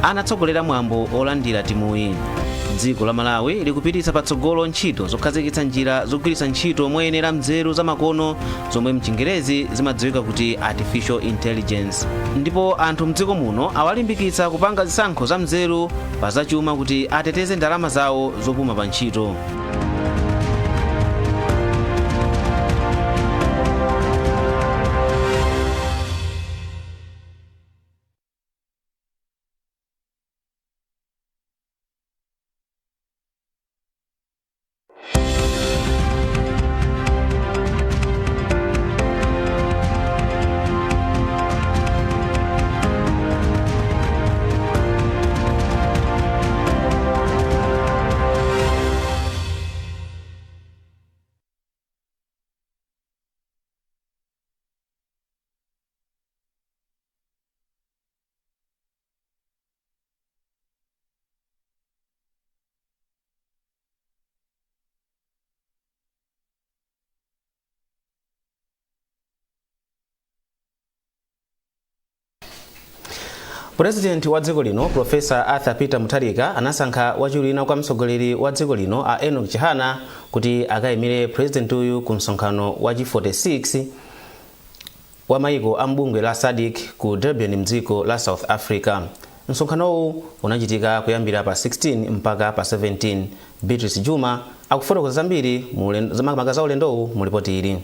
Anatsogolera mwambo olandira timuyi. Dziko la Malawi likupititsa patsogolo ntchito zokhazikitsa njira zogwiritsa ntchito moyenera mzeru zamakono, zomwe mchingerezi zimadziwika kuti artificial intelligence, ndipo anthu mdziko muno awalimbikitsa kupanga zisankho za mzeru pa zachuma kuti ateteze ndalama zawo zopuma pa ntchito. Purezidenti wa dziko lino, Profesa Arthur Peter Mutharika, anasankha wachiwiri kwa mtsogoleri wa dziko lino, a Enoch Chihana, kuti akayimire purezidenti uyu ku msonkhano wachi 46 wa maiko a mbungwe la SADC ku Durban mdziko la South Africa. Msonkhanowu unachitika kuyambira pa 16 mpaka pa 17. Beatrice Juma akufotokoza zambiri makamaka za ulendowu mu ripoti ili.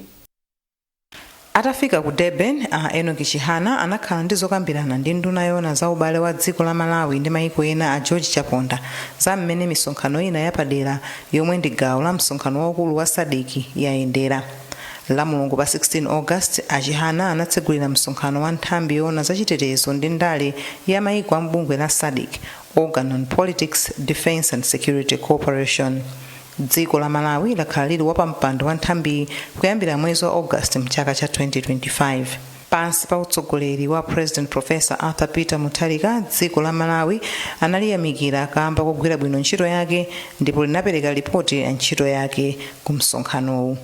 Atafika ku Durban, a Enoch Chihana anakhala ndi zokambirana ndi nduna yoona za ubale wa dziko la Malawi ndi maiko ena, a George Chaponda, za mmene misonkhano ina yapadera yomwe ndi gawo la msonkhano waukulu wa SADC yayendera. La Mulungu pa 16 August, a Chihana anatsegulira msonkhano wa nthambi yoona zachitetezo ndi ndale ya maiko a mbungwe la SADC, Organ on Politics, Defence and Security Cooperation. Dziko la Malawi lakhala lili wapampando wa nthambiyi kuyambira mwezi wa August mchaka cha 2025. Pansi pa utsogoleri wa President Professor Arthur Peter Mutharika, dziko la Malawi analiyamikira kamba kugwira bwino ntchito yake ndipo linapereka ripoti ya ntchito yake ku msonkhanowu.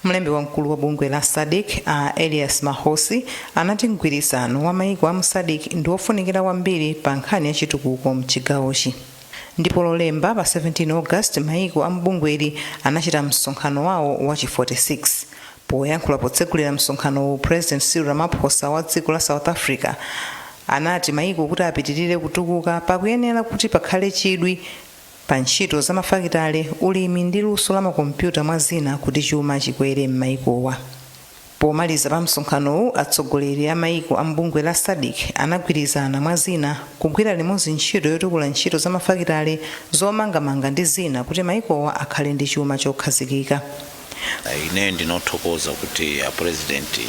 Mlembi wamkulu wa bungwe la SADC, a Elias Mahosi, anati mgwirizano wa maiko a mu SADC ndi wofunikira kwambiri pa nkhani ya chitukuko mchigawochi. Ndipo Lolemba pa 17 August, maiko a mbungweli anachita msonkhano wawo wachi 46. Poyankhula potsegulira msonkhanowu, President Cyril Ramaphosa wa dziko la South Africa anati maiko kuti apitirire kutukuka, pakuyenera kuti pakhale chidwi pa ntchito za mafakitale, ulimi ndi luso la makompyuta, mwa zina, kuti chuma chikwere m'maikowa. Pomaliza pa msonkhanowu, atsogoleri a maiko a mbungwe la SADC anagwirizana, mwa zina, kugwira limodzi ntchito yotukula ntchito za mafakitale, zomangamanga ndi zina, kuti maikowa akhale ndi chuma chokhazikika. Ine ndinothokoza kuti a President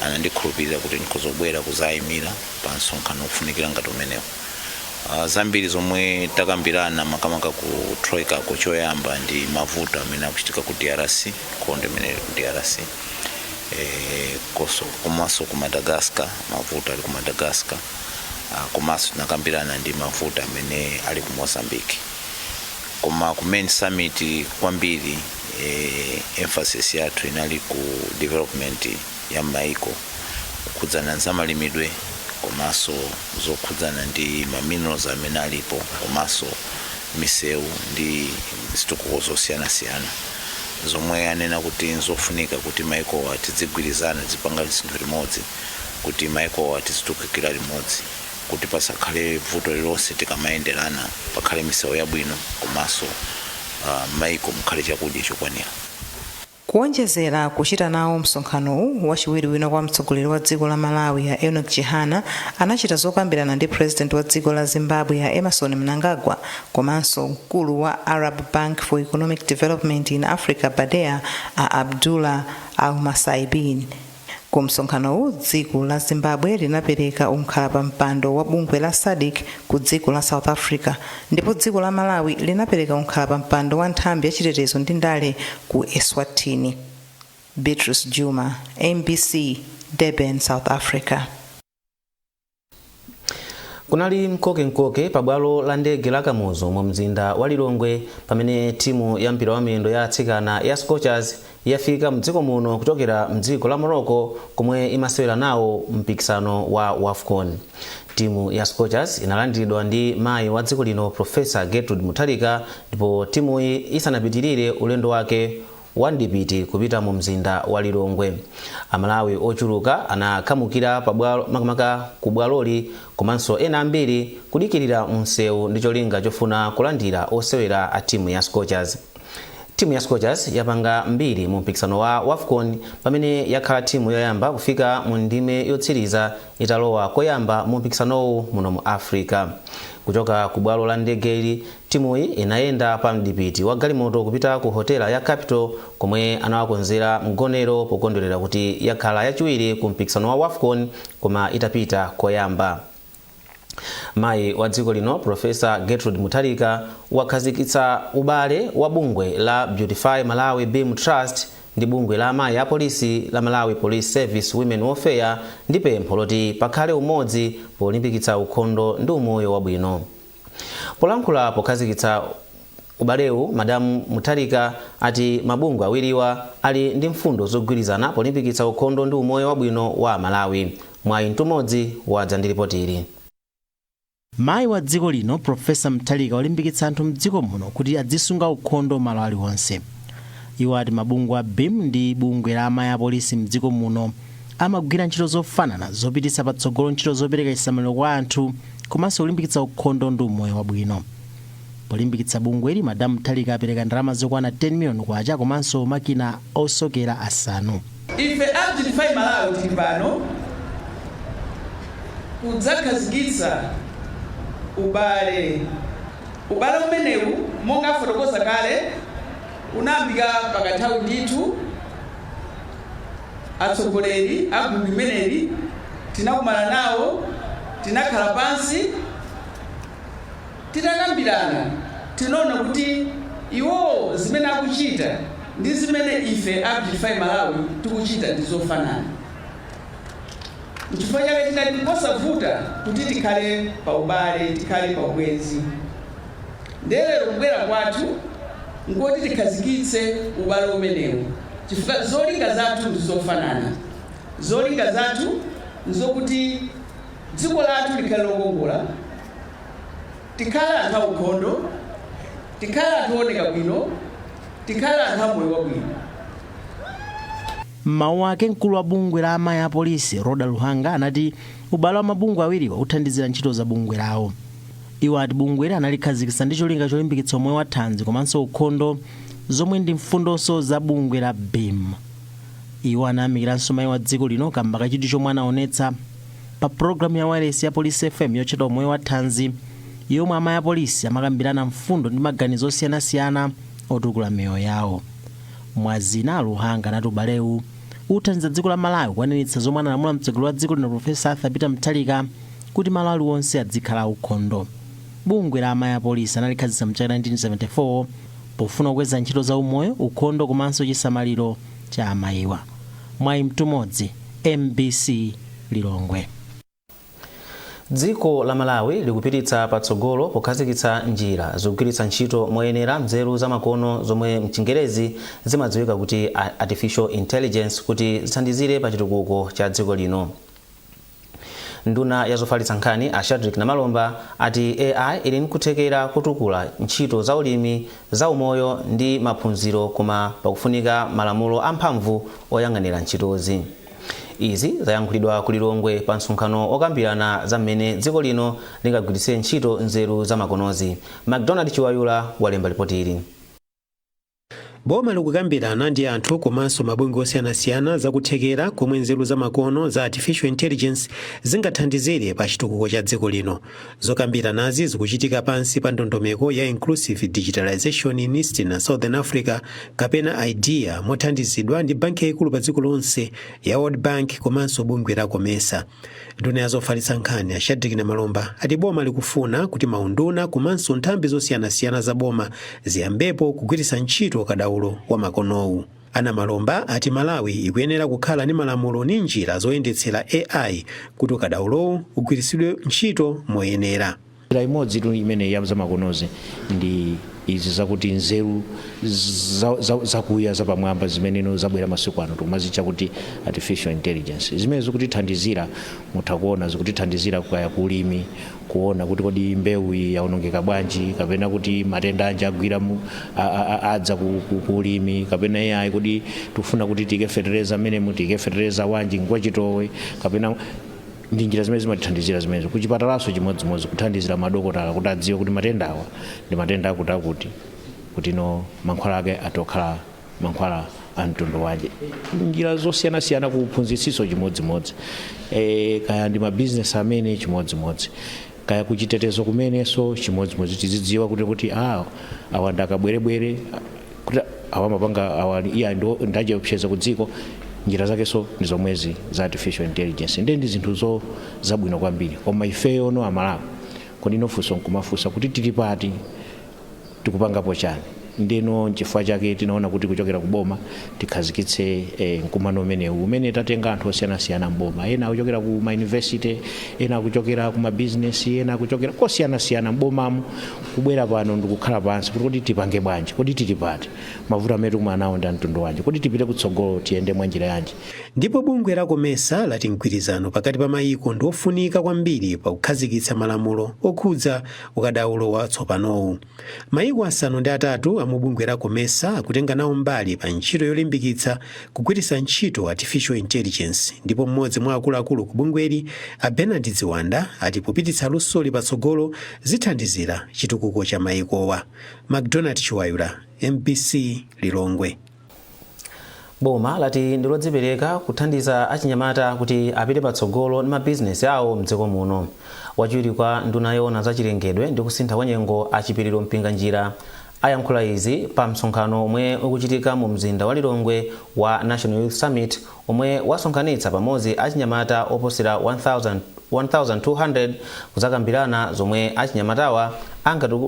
anandikhulupirira kuti ndikuzobwera kuzayimira pa msonkhano ofunikira ngati umenewu. Zambiri zomwe takambirana, makamaka ku troika ko, choyamba ndi mavuto amene akuchitika ku DRC, nkhondo imene ili ku DRC, komanso ku Madagascar, mavuto ali ku Madagascar. Komanso tinakambirana ndi mavuto amene ali ku Mozambique. Koma ku main summit kwambiri, emphasis yathu inali ku development ya maiko, kukhudzana zamalimidwe komanso zokhudzana ndi ma minerals amene alipo, komanso misewu ndi zitukuko zosiyanasiyana zomwe anena kuti nzofunika kuti maikowa tizigwirizana, tizipanga zinthu limodzi, kuti maikowa tizitukukira limodzi, kuti pasakhale vuto lilonse tikamayenderana, pakhale misewu yabwino, komanso maiko mukhale chakudya chokwanira. Kuonjezera kuchita nawo msonkhanowu, wachiwiri wina kwa mtsogoleri wa dziko la Malawi, a Enoch Chihana, anachita zokambirana ndi President wa dziko la Zimbabwe, a Emmerson Mnangagwa, komanso mkulu wa Arab Bank for Economic Development in Africa, BADEA, a Abdullah Al-Masaibin. Ku msonkhanowu, dziko la Zimbabwe linapereka unkhala pa mpando wa bungwe la SADC ku dziko la South Africa, ndipo dziko la Malawi linapereka unkhala pa mpando wa nthambi yachitetezo ndi ndale ku Eswatini. Beatrice Juma, MBC, Durban, South Africa. Kunali mkokemkoke pa bwalo la ndege la Kamuzu mu mzinda wa Lilongwe pamene timu ya mpira wa miyendo ya atsikana ya Scorchers yafika mdziko muno kuchokera mdziko la Morocco, komwe imasewera nawo mpikisano wa WAFCON. Timu ya Scorchers inalandiridwa ndi mayi wa dziko lino, Profesa Gertrude Mutharika, ndipo timuyi isanapitirire ulendo wake wa ndipiti kupita mu mzinda wa Lilongwe. Amalawi ochuluka anakhamukira pabwalo, makamaka ku bwaloli, komanso ena ambiri kudikirira msewu ndi cholinga chofuna kulandira osewera a timu ya Scorchers. Timu ya Scorchers yapanga mbiri mu mpikisano wa WAFCON pamene yakhala timu yoyamba kufika mu ndime yotsiriza italowa koyamba mu mpikisanowu muno mu Africa. Kuchoka ku bwalo la ndegeli, timuyi inayenda pa mdipiti wa galimoto kupita ku hotela ya Capital komwe anawakonzera mgonero pokondwerera kuti yakhala yachiwiri ku mpikisano wa WAFCON koma itapita koyamba. Mayi wa dziko lino, Profesa Gertrude Mutharika, wakhazikitsa ubale wa bungwe la Beautify Malawi BEAM Trust ndi bungwe la amayi a polisi la Malawi Police Service Women Welfare ndi pempho loti pakhale umodzi polimbikitsa ukhondo ndi umoyo wabwino. Polankhula pokhazikitsa ubalewu, Madamu Mutharika ati mabungwe awiriwa ali ndi mfundo zogwirizana polimbikitsa ukhondo ndi umoyo wabwino wa Malawi. Mwayi Mtumodzi wadza ndi ripoti ili. Mayi wa dziko lino, Profesa Mutharika, walimbikitsa anthu mdziko muno kuti adzisunga ukhondo malo aliwonse. Iwo ati mabungwe a BEAM ndi bungwe la amayi apolisi mdziko muno amagwira ntchito zofanana zopititsa patsogolo ntchito zopereka chisamaliro kwa anthu komanso kulimbikitsa ukhondo ndi umoyo wabwino. Polimbikitsa bungweli, Madamu Mutharika apereka ndalama zokwana 10 miliyoni kwacha komanso makina osokera asanu. Ife a Beautify Malawi tili pano kudzakhazikitsa ubale. Ubale umenewu, monga afotokoza kale, unayambika pakanthawi ndithu. Atsogoleri a gulu limeneli tinakumana nawo, tinakhala pansi, titakambirana tinaona kuti iwo zimene akuchita ndi zimene ife a Beautify Malawi tikuchita ndi zofanana. Nchifukwa chake tinati posavuta kuti tikhale pa ubale, tikhale pa ubwenzi. Ndelero kubwera kwathu nkoti tikhazikitse ubale umenewu, chifukwa zolinga zathu ndi zofanana. Zolinga zathu nzokuti dziko lathu likhale lokongola, tikhale anthu aukhondo, tikhale anthu ooneka bwino, tikhale anthu amoyo wabwino. M'mawu ake, mkulu wa bungwe la amayi a polisi, Roda Luhanga, anati ubale wa mabungwe awiriwa uthandizira ntchito za bungwe lawo. Iwo ati bungweli analikhazikitsa ndi cholinga cholimbikitsa umoyo wa thanzi komanso ukhondo, zomwe ndi mfundonso za bungwe la BEAM. Iwo anayamikiranso mayi wa dziko lino kamba kachidwi chomwe anaonetsa pa pulogalamu ya wireless ya Police FM yotchedwa Umoyo wa Thanzi, yomwe amayi a polisi amakambirana mfundo ndi maganizo osiyanasiyana otukula miyoyo yawo. Mwazina, Luhanga anati ubalewu uthandiza dziko la Malawi kukwaniritsa zomwe analamula mtsogoleri wa dziko lino, Profesa Arthur Peter Mutharika, kuti malo aliwonse adzikhala aukhondo. Bungwe la amayi a polisi analikhazikitsa mchaka 1974 pofuna kukweza ntchito za umoyo, ukhondo komanso chisamaliro cha amayiwa. Mwayi Mtumodzi, MBC, Lilongwe. Dziko la Malawi likupititsa patsogolo pokhazikitsa njira zogwiritsa ntchito moyenera nzeru zamakono, zomwe mchingerezi zimadziwika kuti artificial intelligence, kuti zithandizire pa chitukuko cha dziko lino. Nduna ya zofalitsa nkhani, a Shadrick Namalomba, ati AI ili nkuthekera kutukula ntchito za ulimi, za umoyo ndi maphunziro, koma pakufunika malamulo amphamvu oyang'anira ntchitozi. Izi zayankhulidwa ku Lilongwe pa msonkhano wokambirana za mmene dziko lino lingagwiritsire ntchito nzeru zamakonozi. MacDonald Chiwayula walemba ripoti ili. Boma likukambirana ndi anthu komanso mabungwe osiyanasiyana zakuthekera komwe nzeru zamakono za artificial intelligence zingathandizire pa chitukuko cha dziko lino. Zokambiranazi zikuchitika pansi pa ndondomeko ya Inclusive Digitalization in Eastern and Southern Africa, kapena IDEA, mothandizidwa ndi banki yayikulu pa dziko lonse ya World Bank komanso bungwe la COMESA. Nduna ya zofalitsa nkhani, a Shadrick Namalomba, ati boma likufuna kuti maunduna komanso nthambi zosiyanasiyana za boma ziyambepo kugwiritsa ntchito ukadaulo wa makonowu. A Namalomba ati Malawi ikuyenera kukhala ndi malamulo ndi njira zoyendetsera AI kuti ukadaulowu ugwiritsidwe ntchito moyenera. Njira imodzi tu imene ya zamakonozi ndi Izi zakuti nzeru zakuya zapamwamba zimeneno zabwera masiku ano, tikumazitcha kuti artificial intelligence, zimene zikutithandizira. Mutha kuona zikutithandizira kaya kulimi, kuona kuti kodi mbewu iyi yaonongeka bwanji, kapena kuti matenda anji agwira adza ku ulimi, kapena iyayi, kodi tikufuna kuti tike fetereza amenemu, tike fetereza wanji, ngwachitowe kapena. Ndi njira zimene zimatithandizira zimenezo. Kuchipatalanso chimodzimodzi, kuthandizira madokotala kuti adziwe kuti matenda awa ndi matenda akuti akuti, kuti no mankhwala ake atokhala mankhwala a mtundu wanji, njira zosiyanasiyana. Kuphunzitsiso chimodzimodzi, kaya ndi mabizinesi amene chimodzimodzi, kaya kuchitetezo kumenenso chimodzimodzi, tizidziwa kuti awa ndakabwerebwere, kuti awa mapanga awa, iya ndachiopseza ku dziko. Njira zakenso ndi zomwezi za artificial intelligence. Ndiye ndi zinthu zabwino kwambiri. Koma ifeyo no Amalawi, kodi nofunso nkumafunsa kuti tili pati, tikupangapo chani? Ndino nchifukwa chake tinaona kuti kuchokera ku boma tikhazikitse mkumano umenewu, umene tatenga anthu osiyanasiyana mboma, ena akuchokera ku ma university, ena akuchokera ku mabizinesi, ena akuchokera kosiyanasiyana mbomamo, kubwera pano ndikukhala pansi kuti kodi tipange bwanji, kodi tili pati, mavuto amene tikumana nawo ndi amtundu wanji, kodi tipite kutsogolo, tiyende mwa njira yanji? Ndipo bungwe la COMESA lati mgwirizano pakati pa mayiko ndi ofunika kwambiri pakukhazikitsa malamulo okhudza ukadaulo watsopanowu. Mayiko 8 a mu bungwe la COMESA akutenga nawo mbali pa ntchito yolimbikitsa kugwiritsa ntchito artificial intelligence, ndipo mmodzi mwa akuluakulu ku bungweli, a Bernard Dziwanda, ati popititsa lusoli patsogolo zithandizira chitukuko cha mayikowa. McDonald Chiwayula, MBC, Lilongwe. Boma lati ndi lodzipereka kuthandiza achinyamata kuti apite patsogolo ndi mabizinesi awo mdziko muno. Wachiwiri kwa nduna yoona za chilengedwe ndi kusintha kwa nyengo, Achipiriro Mpinganjira, ayankhula izi pa msonkhano omwe ukuchitika mu mzinda wa Lilongwe wa National Youth Summit, omwe wasonkhanitsa pamodzi achinyamata oposera 1000 1200 kuzakambirana zomwe achinyamatawa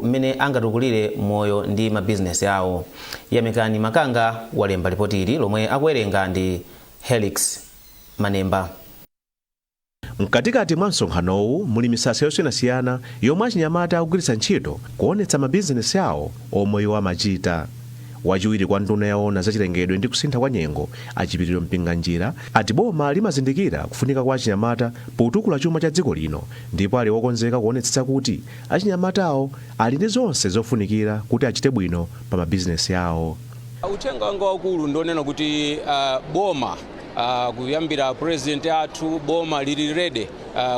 mmene angatukulire moyo ndi mabizinesi awo. Yamikani Makanga walemba ripoti ili, lomwe akuwerenga ndi Helix Manemba. Mkatikati mwa msonkhanowu muli misasa yosiyanasiyana yomwe achinyamata akugwiritsa ntchito kuonetsa mabizinesi awo omwe iwo amachita. Wachiwiri kwa nduna yaona zachilengedwe ndi kusintha kwa nyengo, Achipiriro Mpinganjira, ati boma limazindikira kufunika kwa achinyamata potukula chuma cha dziko lino, ndipo ali wokonzeka kuonetsetsa kuti achinyamatawo ali ndi zonse zofunikira kuti achite bwino pa mabizinesi awo. Uthenga wanga wakulu ndionena kuti boma, kuyambira president athu, boma lili ready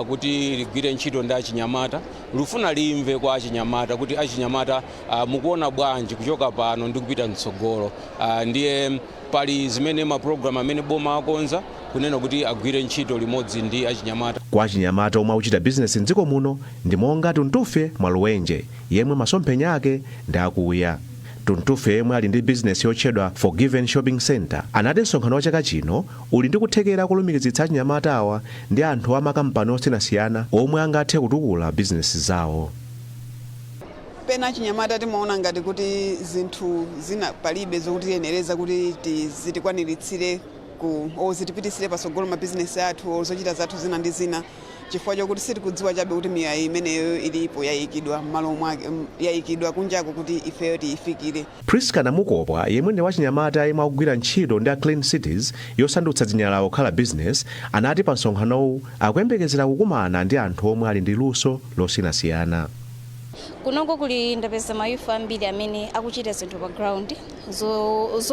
kuti ligwire ntchito ndi achinyamata. Lufuna limve kwa achinyamata kuti achinyamata, mukuona bwanji kuchoka pano ndi kupita mtsogolo? Ndiye pali zimene mapulogalamu amene boma akonza kunena kuti agwire ntchito limodzi ndi achinyamata. Kwa achinyamata omwe akuchita bizinesi mdziko muno ndi monga Tuntufe Mwaluwenje, yemwe masomphenya ake ndi akuya. Tuntufe, yemwe ali ndi bizinesi yotchedwa Forgiven Shopping Center, anati msonkhano wa chaka chino uli ndi kuthekera kulumikizitsa achinyamata awa ndi anthu amakampani osiyanasiyana omwe angathe kutukula bizinesi zawo. Pena achinyamata timaona ngati kuti zinthu zina palibe zokutiyenereza kuti zitikwaniritsire ku o zitipitisire patsogolo mabizinesi athu o zochita zathu zina ndi zina, chifukwa chokuti sitikudziwa chabe kuti miyayi imeneyo ilipo, yayikidwa m'malo mwake, yayikidwa kunjako kuti ifeyo tiyifikire. Priska Namukopwa, yemwe ndi wachinyamata yemwe akugwira ntchito ndi a Clean Cities yosandutsa zinyalala kukhala business, anati pa msonkhanowu akuyembekezera kukumana ndi anthu omwe ali ndi luso losiyanasiyana. Kunoko kuli ndapeza ma youth ambiri amene akuchita zinthu pa ground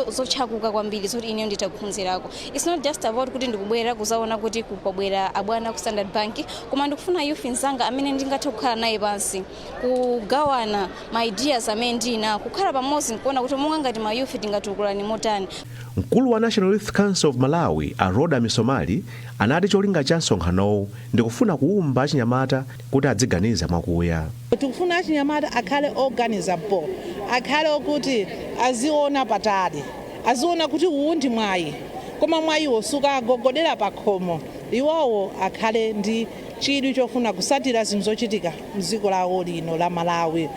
zotchakuka kwambiri, zoti ineyo nditakuphunzirako. It's not just about kuti ndikubwera kuzaona kuti kupabwera abwana ku Standard Bank, koma ndikufuna youth mzanga amene ndingathe kukhala naye pansi, kugawana ma ideas amene ndina, kukhala pamodzi nkuona kuti monga ngati ma youth tingatukulani motani. Mkulu wa National Youth Council of Malawi, a Roda Misomali, anati cholinga cha msonkhanowu ndikufuna kuwumba achinyamata kuti adziganiza mwakuya. Tikufuna achinyamata akhale oganiza bo, akhale okuti aziona patali, aziona kuti uwu ndi mwayi, koma mwayiwo sukagogodera pa khomo. Iwowo akhale ndi chidwi chofuna kusatira zinthu zochitika mdziko lawo lino la Malawi.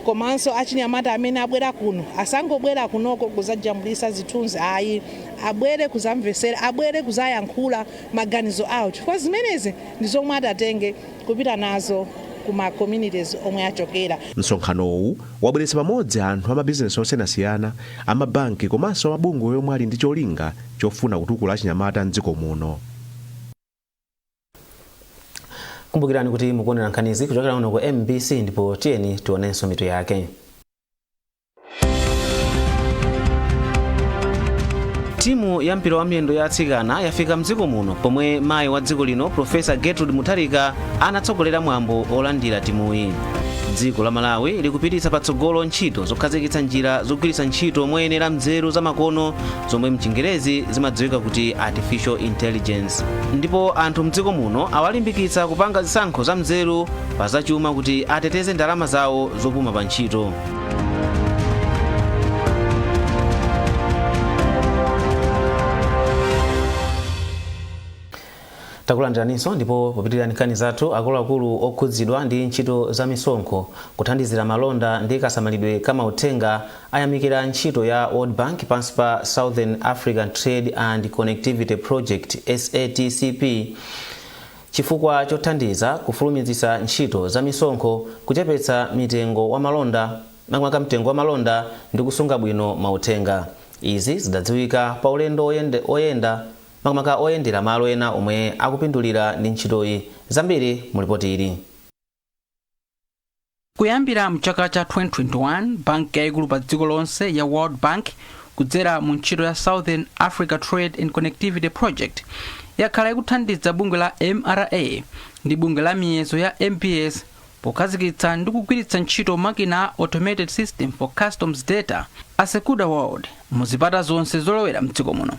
Komanso achinyamata amene abwera kuno asangobwera kunoko kuzajambulisa zithunzi, ayi, abwere kuzamvesera, abwere kuzayankhula maganizo awo, chifukwa zimenezi ndi zomwe atatenge kupita nazo. Kuma communities omwe achokera. Msonkhanowu wabweretsa pamodzi anthu amabizinesi osiyanasiyana, amabanki komanso amabungwe omwe ali ndi cholinga chofuna kutukula achinyamata mdziko muno. Kumbukirani kuti mukuonera nkhanizi kuchokera kuno ku MBC, ndipo tiyeni tionenso mitu yake. Timu ya mpira wa miyendo ya atsikana yafika mdziko muno pomwe mayi wa dziko lino, Profesa Gertrude Mutharika, anatsogolera mwambo olandira timuyi. Dziko la Malawi likupititsa patsogolo ntchito zokhazikitsa njira zogwiritsa ntchito moyenera nzeru zamakono, zomwe mchingerezi zimadziwika kuti artificial intelligence, ndipo anthu mdziko muno awalimbikitsa kupanga zisankho za mzeru pa zachuma kuti ateteze ndalama zawo zopuma pa ntchito. Takulandiraninso, ndipo popitirira nkhani zathu, akuluakulu okhudzidwa ndi ntchito za misonkho, kuthandizira malonda ndi kasamalidwe ka mauthenga ayamikira ntchito ya World Bank pansi pa Southern African Trade and Connectivity Project, SATCP, chifukwa chothandiza kufulumizitsa ntchito za misonkho, kuchepetsa mitengo wa malonda, makamaka mtengo wa malonda, ndi kusunga bwino mauthenga. Izi zidadziwika pa ulendo oyenda, makamaka oyendera malo ena omwe akupindulira ndi ntchitoyi. Zambiri mu ripoti ili. Kuyambira mchaka cha 2021, banki yayikulu pa dziko lonse ya World Bank, kudzera mu ntchito ya Southern Africa Trade and Connectivity Project, yakhala ikuthandiza bungwe la MRA ndi bungwe la miyezo ya MBS pokhazikitsa ndi kugwiritsa ntchito makina a Automated System for Customs Data, a World, muzipata zonse zolowera mdziko muno.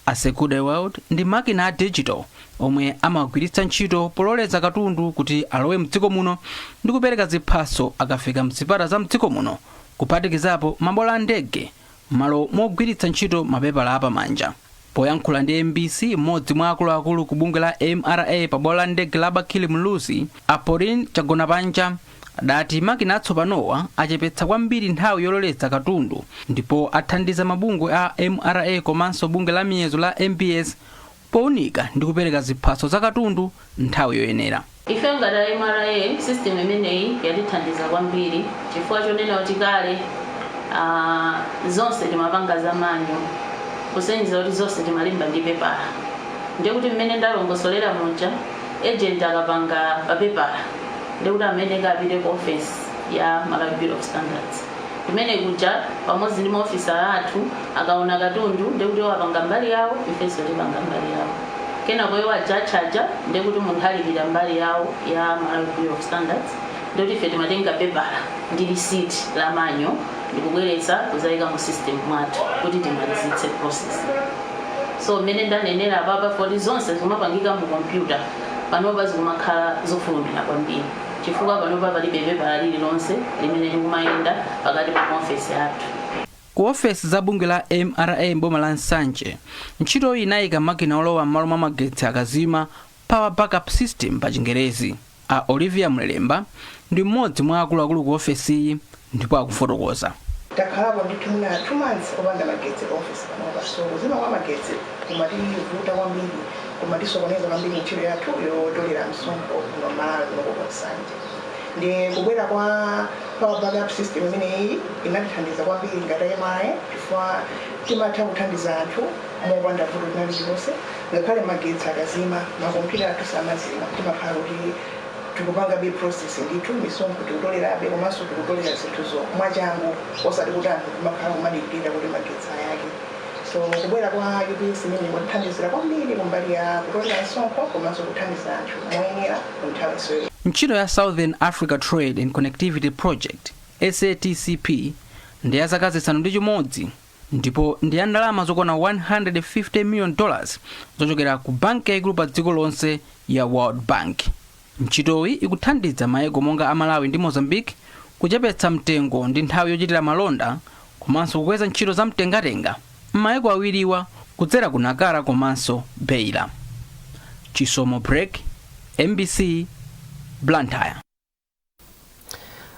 A World ndi makina a digital omwe amagwiritsa ntchito pololeza katundu kuti alowe mdziko muno ndi kupereka ziphaso akafika mzipata za mdziko muno, kuphatikizapo mabwalo a ndege, malo mogwiritsa ntchito mapepala apamanja. Poyankhula ndi MBC, mmodzi mwa akuluakulu ku bungwe la MRA pa bwalo la ndege la Bakili Muluzi, Aporin Chagonapanja, adati makina atsopanowa achepetsa kwambiri nthawi yololeza katundu ndipo athandiza mabungwe a MRA komanso bungwe la miyezo la MBS powunika ndi kupereka ziphaso za katundu nthawi yoyenera. Ife ngati MRA, system imeneyi yatithandiza kwambiri, chifukwa chonena kuti kale zonse timapanga za manual, kusonyeza kuti zonse timalemba ndi pepala. Ndiye kuti mmene ndalongosolera muja, agent akapanga papepala, ndiye kuti amene kapite ku office ya Malawi Bureau of Standards, kumene kuja pamodzi ndi maofisa athu akaona katundu, ndiye kuti wapanga mbali yawo, ifenso tipanga mbali yawo, kenako iwo ajachaja, ndiye kuti munthu alipira mbali yawo ya Malawi Bureau of Standards. Ndiye kuti ife timatenga pepala ndi receipt la manual ndikubweretsa kuzayika mu system mwathu kuti timalizitse process. So mmene ndanenera apapa, poti zonse zimapangika mu kompyuta, panopa zikumakhala zofulumira kwambiri, chifukwa panopa palibe pepala lililonse limene likumayenda pakati pa maofesi athu. Ku ofesi za bungwe la MRA mboma la Nsanje, ntchitoyi inayika makina olowa m'malo mwa magetsi akazima, power backup system pa Chingerezi. A Olivia Mlelemba ndi mmodzi mwa akuluakulu ku ofesiyi ndipo akufotokoza. Takhalapo ndithu muna 2 months opanda magetsi pa office panopa. So kuzima kwa magetsi kumativuta kwambiri, kumatisokoneza kwambiri ntchito yathu yotolera msonkho kuno Malawi, kuno ku Nsanje. Ndi kubwera kwa power backup system imeneyi inatithandiza kwambiri ngati MRA, chifukwa timatha kuthandiza anthu mopanda vuto lina lililonse. Ngakhale magetsi akazima, makompyuta athu samazima. Timakhala kuti tikupanga be process ndithu, misonkho tikutolerabe, komanso tikutolera zinthuzo mwachangu, osati kuti anthu timakhala kumadikirira kuti magetsi ayake. So kubwera kwa UPS imene kutithandizira kwambiri kumbali ya kutolera msonkho komanso kuthandiza anthu moyenera ku nthawi isoyo. Ntchito ya Southern Africa Trade and Connectivity Project, SATCP, ndi ya zaka 6 ndipo ndi ya ndalama zokwana $150 million zochokera ku banki yayikulu pa dziko lonse ya World Bank. Ntchitoyi ikuthandiza mayiko monga a Malawi ndi Mozambique kuchepetsa mtengo ndi nthawi yochitira malonda, komanso kukweza ntchito za mtengatenga m'mayiko awiriwa kudzera ku Nacala komanso Beira. Chisomo Break, MBC, Blantyre.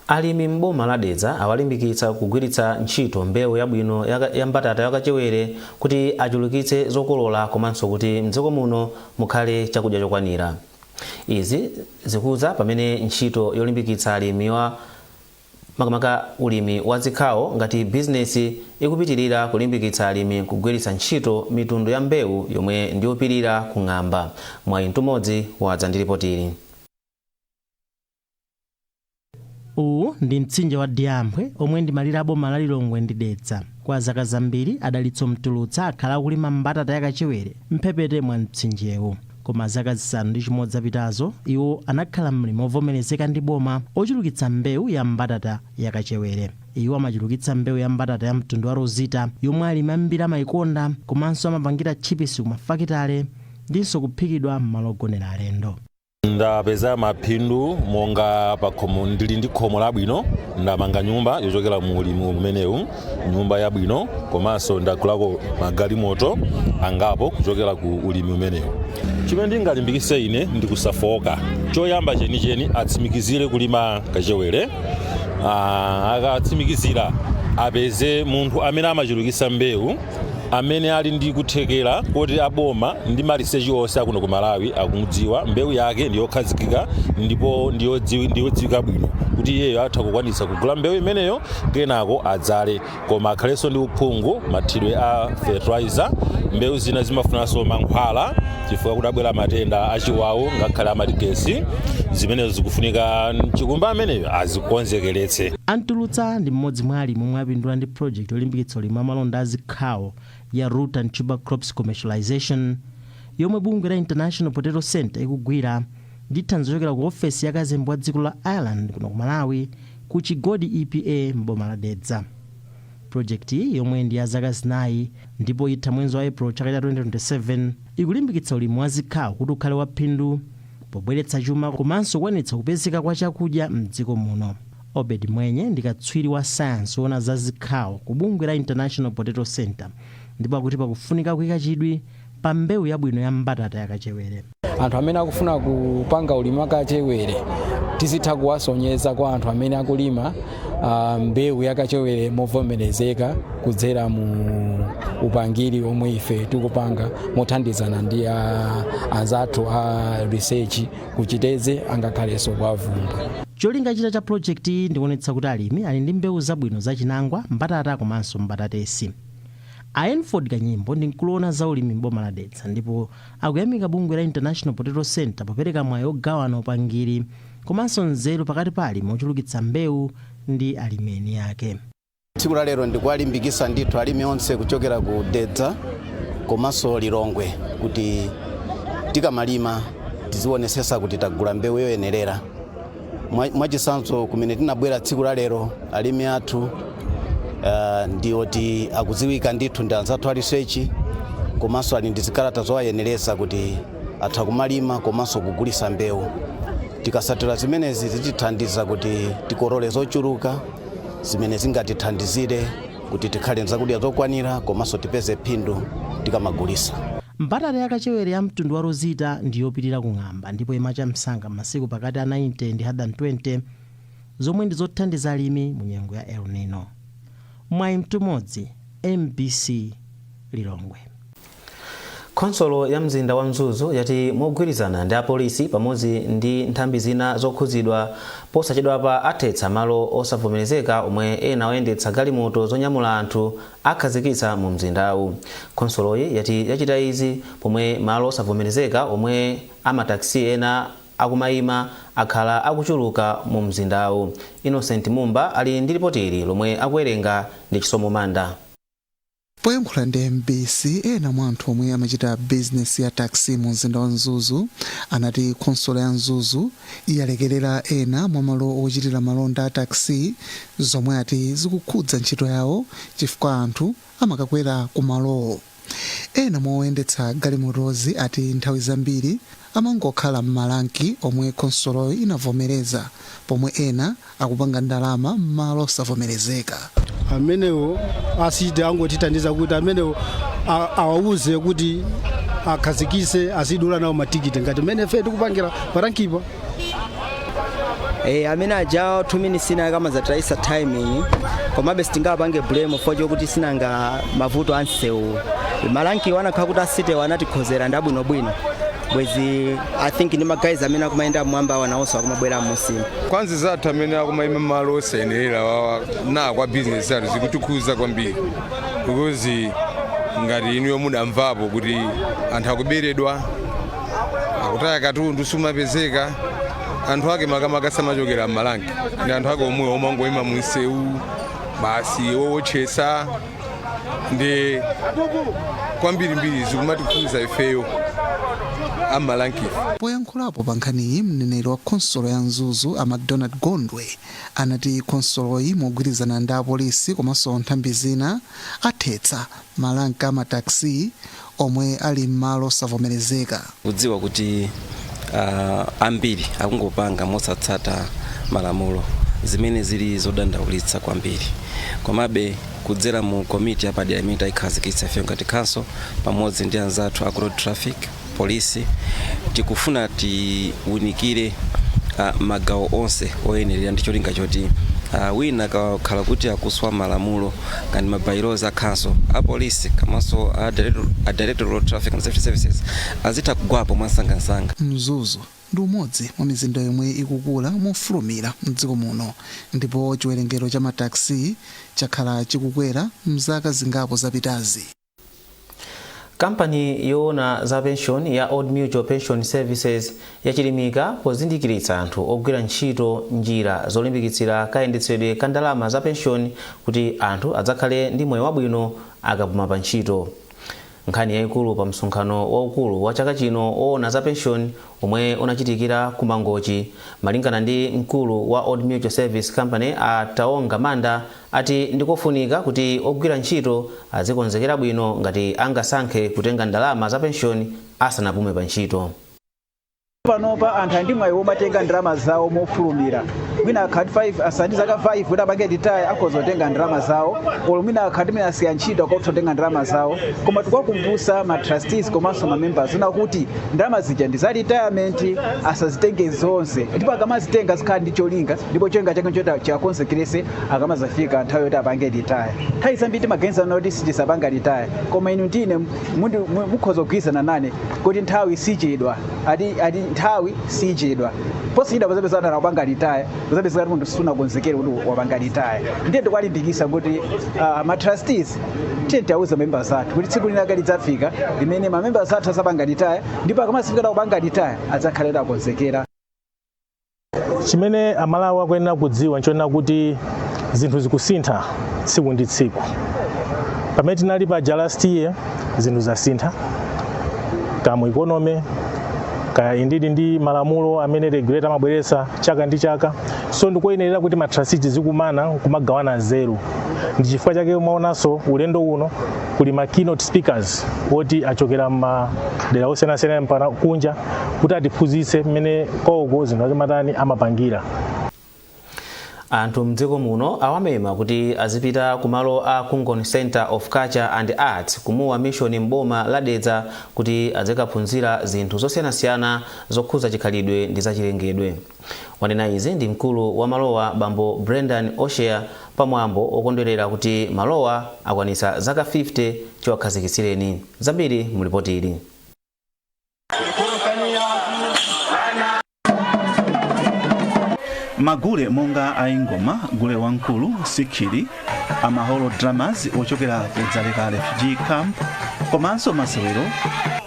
Alimi m'boma la Dedza awalimbikitsa kugwiritsa ntchito mbewu yabwino ya mbatata yakachewere kuti achulukitse zokolola komanso kuti mdziko muno mukhale chakudya chokwanira. Izi zikudza pamene ntchito yolimbikitsa alimi wa makamaka ulimi wa zikhawo ngati bizinesi ikupitirira kulimbikitsa alimi kugwiritsa ntchito mitundu ya mbewu yomwe ndiyopirira kung'amba. Mwayi Mtumodzi wadza ndi ripoti. Uwu ndi mtsinje wa Diamphwe omwe ndi malire a boma la Lilongwe ndi Dedza. Kwa zaka zambiri Adalitso Mtulutsa akhala akulima mbatata yakachewere mphepete mwa mtsinjewu, koma zaka 6 zapitazo iwo anakhala mlimi ovomerezeka ndi boma ochulukitsa mbewu ya mbatata yakachewere. Iwo amachulukitsa mbewu ya mbatata ya mtundu wa Rosita yomwe alimi ambiri amayikonda, komanso amapangira tchipisi kumafakitale ndinso kuphikidwa m'malo ogonera alendo. Ndapeza maphindu monga pakhomo ndili ndi khomo labwino, ndamanga nyumba yochokera mu ulimi umenewu, nyumba yabwino, komanso ndagulako magalimoto angapo kuchokera ku ulimi umenewu. Chimene ndingalimbikitse ine ndi kusafoka. Choyamba chenicheni atsimikizire kulima kachewere. Akatsimikizira apeze munthu amene amachulukitsa mbewu, amene ali ndi kuthekera kuti aboma ndi maliseche onse akuno ku Malawi akumudziwa, mbewu yake ndiyokhazikika ndipo ndiyodziwika bwino kuti iyeyo atha kukwanitsa kugula mbewu imeneyo, kenako adzale. Koma akhalenso ndi uphungu mathidwe a fertilizer. Mbewu zina zimafunanso mankhwala chifukwa kudabwera matenda achiwawu ngakhale amatigesi, zimenezo zikufunika chikumba ameneyo azikonzekeretse. Antulutsa ndi mmodzi mwa alimi omwe apindula ndi project yolimbikitsa ulimi wa malonda azikhawo ya Root and Tuber Crops Commercialization yomwe bungwe la International Potato Center ikugwira ndi thandizo lochokera ku ofesi ya kazembe wa dziko la Ireland kuno ku Malawi ku Chigodi EPA m'boma la Dedza. Project iyi yomwe ndi ya zaka 4 ndipo itha mwezi wa April chaka cha 2027 ikulimbikitsa ulimi wa zikhawo kuti ukhale waphindu pobweretsa chuma komanso kukwanitsa kupezeka kwa chakudya mdziko muno. Obed Mwenye ndi katswiri wa sayansi woona za zikhawo ku bungwe la International Potato Center ndipo akuti pakufunika kuyika chidwi pa mbewu yabwino ya mbatata yakachewere. Anthu amene akufuna kupanga ulimi wakachewere tizitha kuwasonyeza kwa anthu amene akulima mbewu yakachewere movomerezeka kudzera mu upangiri omwe ife tikupanga mothandizana ndi anzathu a research kuchiteze angakhalenso kwa Vumbwe. Cholinga china cha project iyi ndikuonetsa kuti alimi ali ndi mbewu zabwino za chinangwa, mbatata komanso mbatatesi. A Enford Kanyimbo ndi mkulu woona za ulimi m'boma la Dedza ndipo akuyamika bungwe la International Potato Center popereka mwayi ogawana upangiri komanso nzeru pakati pa alimi ochulukitsa mbewu ndi alimi eni ake. Tsiku la lero ndikuwalimbikitsa ndithu alimi onse kuchokera ku Dedza komanso Lilongwe kuti tikamalima tizionesesa kuti tagula mbewu yoyenerera. Mwachitsanzo kumene tinabwera tsiku la lero alimi athu ndioti akudziwika ndithu ndi anzathu a research komanso ali ndi zikalata zowayenereza kuti atha kumalima komanso kugulisa mbewu. Tikasatira zimenezi zitithandiza kuti tikolole zochuluka zimene zingatithandizire kuti tikhale nzakudya zokwanira komanso tipeze phindu tikamagulisa. Mbatata yakachewere ya mtundu wa Rosita ndiyopitirira kung'amba ndipo imacha msanga m'masiku pakati a 90 ndi 120 zomwe ndi zothandiza alimi mu nyengo ya El Nino. Mwayi Mtumodzi, MBC, Lilongwe. Khonsolo ya mzinda wa Mzuzu yati mogwirizana ndi apolisi pamodzi ndi nthambi zina zokhudzidwa posachedwapa athetsa malo osavomerezeka omwe ena oyendetsa galimoto zonyamula anthu akhazikitsa mu mzindawu. Khonsoloyi yati yachita izi pomwe malo osavomerezeka omwe amataxi ena akumayima akhala akuchuluka mu mzindawu. Innocent Mumba ali ndi ripoti ili lomwe akuwerenga ndi Chisomo Manda. Poyankhula ndi MBC, ena mwa anthu omwe amachita bizinesi ya taxi mu mzinda wa Mzuzu anati khonsolo ya Mzuzu yalekerera ena mwa malo ochitira malonda a taxi zomwe ati zikukhudza ntchito yawo chifukwa anthu amakakwera ku malowo. Ena mwa oyendetsa galimotozi ati nthawi zambiri amangokhala m'maranki omwe khonsoloyo inavomereza pomwe ena akupanga ndalama m'malo osavomerezeka. Amenewo asiti angotithandiza kuti amenewo awauze kuti akhazikise azidula nawo matikiti ngati mmene ife tikupangira parankipa. Amene aja 2 minutes ina akamazatayisa timing, komabe sitingapange blame for chokuti sinanga mavuto ansewu. Maranki anakhala kuti asitewo anatikhozera ndi abwinobwino. Bwezi I think ndi ma guys amene akumayenda mmwamba awa nawonso akumabwera mmusimu. Kwanza zathu amene akumayima malo osayenera wawa na kwa bizinesi athu zikutikhuza kwambiri, because ngati inuyo mudamvapo kuti anthu akuberedwa, akutaya katundu, sumapezeka. Anthu ake makamaka samachokera mma rank, ndi anthu ake omwe omangoyima munsewu basi, wowotchesa. Ndi kwambirimbiri zikumatikhuza ifeyo amma rank ife. Poyankhulapo pa nkhaniyi, mneneri wa khonsolo ya Mzuzu a Macdonald Gondwe anati khonsoloyi mogwirizana ndi apolisi komanso nthambi zina athetsa ma rank a mataxi omwe ali m'malo osavomerezeka. Kudziwa kuti ambiri akungopanga mosatsata malamulo, zimene zili zodandaulitsa kwambiri. Komabe kudzera mu komiti yapadera imene tayikhazikitsa ife ngati council pamodzi ndi anzathu aku road traffic police, tikufuna tiwunikire magawo onse oyenerera ndi cholinga choti wina akakhala kuti akuswa malamulo kandi ma bylaws a council, apolisi komanso a Director of Road Traffic and Safety Services azitha kugwapo mwansangansanga. Mzuzu ndi umodzi mwa mizinda yomwe ikukula mofulumira mdziko muno, ndipo chiwerengero cha mataxi chakhala chikukwera mzaka zingapo zapitazi. Kampani yoona za pension ya Old Mutual Pension Services yachilimika pozindikiritsa anthu ogwira ntchito njira zolimbikitsira kayendetsedwe ka ndalama za pension kuti anthu adzakhale ndi moyo wabwino akapuma pa ntchito. Nkhani yayikulu pa msonkhano waukulu wa chaka chino woona za pension omwe unachitikira ku Mangochi, malingana ndi mkulu wa Old Mutual Service Company a Taonga Manda, ati ndikofunika kuti ogwira ntchito azikonzekera bwino ngati angasankhe kutenga ndalama za pension asanapume pa ntchito. Panopa anthu andi mwayi womatenga ndalama zawo mofulumira. Mwina akhati 5 asandi zaka 5 kuti apange retire, akhoza kutenga ndalama zawo, olo mwina akhati mwina asiya ntchito, akhoza kutenga ndalama zawo. Koma tikuwakumbutsa ma trustees komanso ma members una kuti ndalama zija ndi za retirement, asazitenge zonse, ndipo akamazitenga zikhala ndi cholinga, ndipo cholinga chake nchoti chiakonzekerese akamazafika nthawi yoti apange retire. Nthawi zambiri timaganizana kuti sitisapanga retire, koma inu ndine mukhoza kugwirizana nane kuti nthawi sichedwa, ati nthawi sichedwa. Posachedwa pazapeza anthu akupanga retire, pazapeza kuti munthu sunakonzekere kuti wapanga retire. Ndiye ndikuwalimbikisa kuti ma trustees, tiye tiawuze members athu kuti tsiku linake lidzafika limene ma members athu azapanga retire, ndipo akamazafika kupanga retire adzakhale akonzekera. Chimene Amalawi akuyenera kudziwa nchonena kuti zinthu zikusintha tsiku ndi tsiku. Pamene tinali paja last year, zinthu zasintha kamu economy, kaya indidi ndi malamulo amene regulator amabweretsa chaka ndi chaka. So ndikoyenera kuti ma trustees zikumana kumagawana nzeru. Ndi chifukwa chake umaonanso ulendo uno kuli ma keynote speakers oti achokera madera osiyanasiyana mpaka kunja kuti atiphunzitse mmene kwawoko zinthu azimatani amapangira. Anthu mdziko muno awamema kuti azipita kumalo a Kungoni Center of Culture and Arts kumuwa Mission mboma la Dedza kuti azikaphunzira zinthu zosiyanasiyana zokhuza chikhalidwe ndi zachilengedwe. Wanena izi ndi mkulu wa malowa bambo Brendan Oshea pamwambo okondwerera kuti malowa akwanitsa zaka 50 chiwakhazikitsireni. Zambiri mulipoti ili. Magule monga aingoma, gule wamkulu, sikhili, amaholo drummers ochokera ku Dzaleka Refugee Camp komanso masewero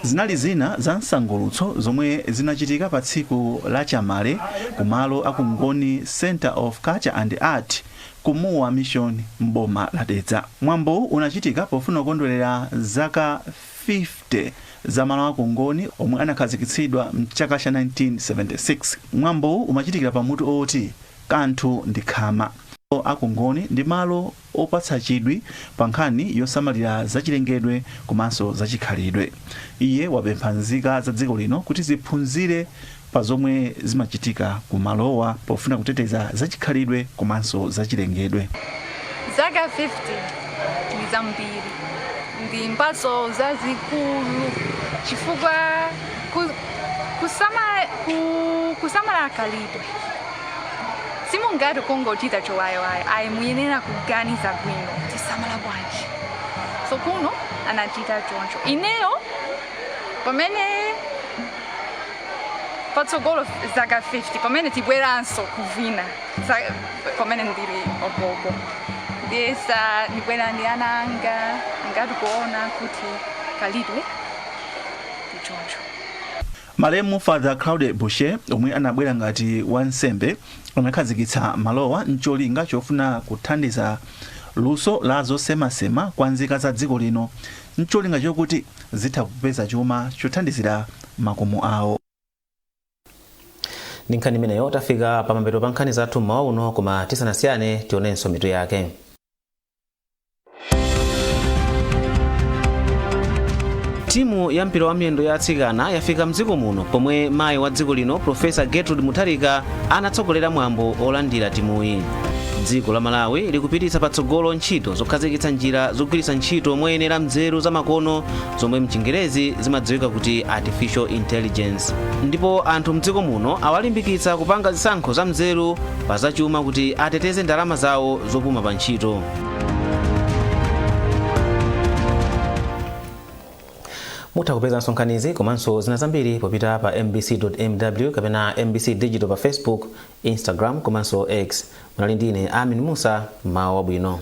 zinali zina za msangulutso zomwe zinachitika pa tsiku la Chamale kumalo aku Ngoni Center of Culture and Art kumuwa Mission mboma la Dedza. Mwambowu unachitika pofuna kukondwerera zaka 50 za malo aku Ngoni omwe anakhazikitsidwa mchaka cha 1976. Mwambowu umachitikira pamutu oti kanthu ndi khama. Aku Ngoni ndi malo opatsa chidwi pa nkhani yosamalira zachilengedwe komanso zachikhalidwe. Iye wapempha nzika za dziko lino kuti ziphunzire pa zomwe zimachitika ku malowa pofuna kuteteza zachikhalidwe komanso zachilengedwe. Zaka 50 ndi zambiri, ndi mphatso zazikulu chifukwa kusamala khalidwe simungati kungochita chowayowayo ayi, muyenera kuganiza bwino tisamala bwanji. So kuno anachita choncho. Ineyo pamene Patsogolo zaka 50 pamene tibweranso kuvina pamene ndili ogogo, ndiye sa ndibwera ndi ana anga ngati kuona kuti khalidwe ndi choncho. Malemu Father Claude Boucher, omwe anabwera ngati wansembe, anakhazikitsa malowa mcholinga chofuna kuthandiza luso la zosemasema kwa nzika za dziko lino, mcholinga chokuti zitha kupeza chuma chothandizira makomo awo. Ndi nkhani imeneyo tafika pamapeto pa nkhani zathu mmawa uno, koma tisanasiyane tionenso mitu yake. Timu ya mpira wa miyendo ya atsikana yafika mdziko muno pomwe mayi wa dziko lino Profesa Gertrude Mutharika anatsogolera mwambo olandira timuyi. Dziko la Malawi likupititsa patsogolo ntchito zokhazikitsa njira zogwiritsa ntchito moyenera mzeru zamakono zomwe mchingerezi zimadziwika kuti artificial intelligence, ndipo anthu mdziko muno awalimbikitsa kupanga zisankho za mzeru pa zachuma kuti ateteze ndalama zawo zopuma pa ntchito. Mutha kupezanso nkhanizi komanso zina zambiri popita pa mbc.mw kapena MBC Digital pa Facebook, Instagram komanso X. Munali ndine Amin Musa. Mmawa wabwino.